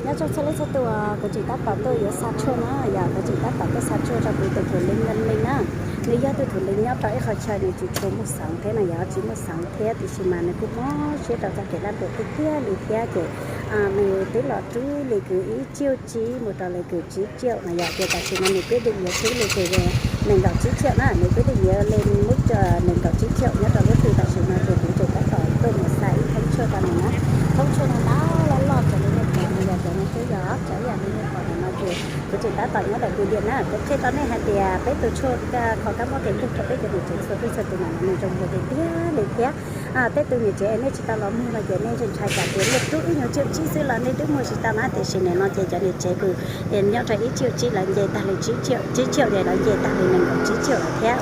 Nyob zoo txhua leej txhua tus, kuv tseem tab tom tuaj yuav xa tshuaj na, yog kuv tseem tab tom tuaj xa tshuaj rau kuv tus thum leej Naj Meej na. Nws yog tus thum leej nyob rau ib qho chaw nws tsis tshua muaj xeev thiab no, yog tsis muaj xeev thiab tiam sis mas nws kuj mob siab rau txoj kev laj ntuam tiag tiag li thiab ces nws twb los rub li kwv ib ciaj tsib mus rau li kwv tsib ciaj no, yog tias tam sim no nws kwv tij yuav rub li kwv nees nkaum tsib ciaj na, nws kwv tij yuav li muab nees nkaum tsib ciaj nyob rau lub twg tam sim no ces kuv tseem tab tom tuaj mus xa ib thoob tshuaj rau nws na. Thoob tshuaj no ntau loj loj raws li nej pom no, yog cov no xwb, yog cov yam li nej pom ntawm no ces kuv tseem tab tom nyob ntawm kwv diam na. Kuv qhia rau nej hais tias peb tus tshuaj kho kab mob kev nkeeg rau peb cov niam tsev txhua leej txhua tus no nws zoo nkauj tiag tiag li thiab. Tej tus niam tsev nej tsis tau los muag no ces nej ntshai tsam tias nej rub ib nyuag ciaj tsib xwb los nej twb muag tsis tau na, tiam sis nim no ces cov niam tsev kuv nyob rau ib ciaj tsib lawv nce tag li tsib ciaj, tsib ciaj ces lawv nce tag li nees nkaum tsib ciaj lawm thiab.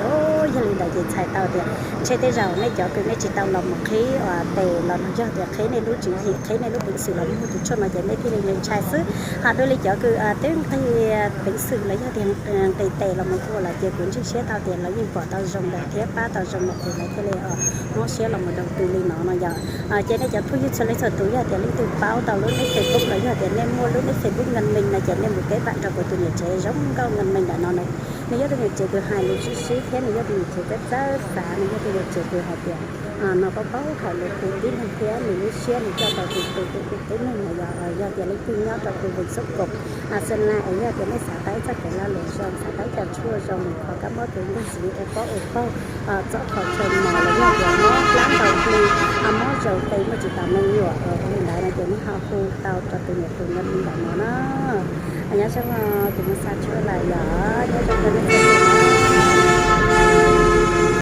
Yog li ntawd ces txhais tau tias ntshe tej zaum nej cov kws nej tsis tau los mus qhib tes los yog tias qhib nej lub tswv yim, qhib nej lub peev xwm los muag tus tshuaj no ces nej thiaj li ntshai xwb. Ho dua li cov kws twb nqis peev xwm los yog tias nqis tes los mus ua lawm ces kuv ntseeg siab tau tias lawv yeej pom tau zoo lawm thiab pab tau zoo lawm ces lawv thiaj li mob siab los mus đầu tư li no no yog. Ces nej cov phooj ywg txhua leej txhua tus yog tias leej twg paub tau lub nick Facebook los yog tias nej muaj lub nick Facebook Naj Meej no ces nej mus teb pam rau kuv tus niam tsev zoo nkauj Naj Meej ntawm no na. Nws yog tus niam tsev kws hais lus sib sib thiab nws yog tus niam tsev txawj txawj xav, nws yog tus niam tsev kws hais tias no paub paub hais lus kuv tib neeg thiab nws lub siab nws coj tau tus tus tus tib neeg no yog. Yog tias leej twg nyob rau tus vim xub koom Sơn La es yog tias nej xav tau ib txoj kev lo lus zoo, xav tau ib co tshuaj zoo mus kho kab mob kev nkeeg, xws li ua pob ua paug, txob kho chaw mos los yog tias mob plab ntaus plig, mob zaus qe muaj tsis tau me nyuam ua li ntawd no ces nej ho hu tau rau tus niam tus nab ntawm no na. Nyob zoo, kuv mus xa tshuaj lawm yog nyob zoo rau nej txhua tus na.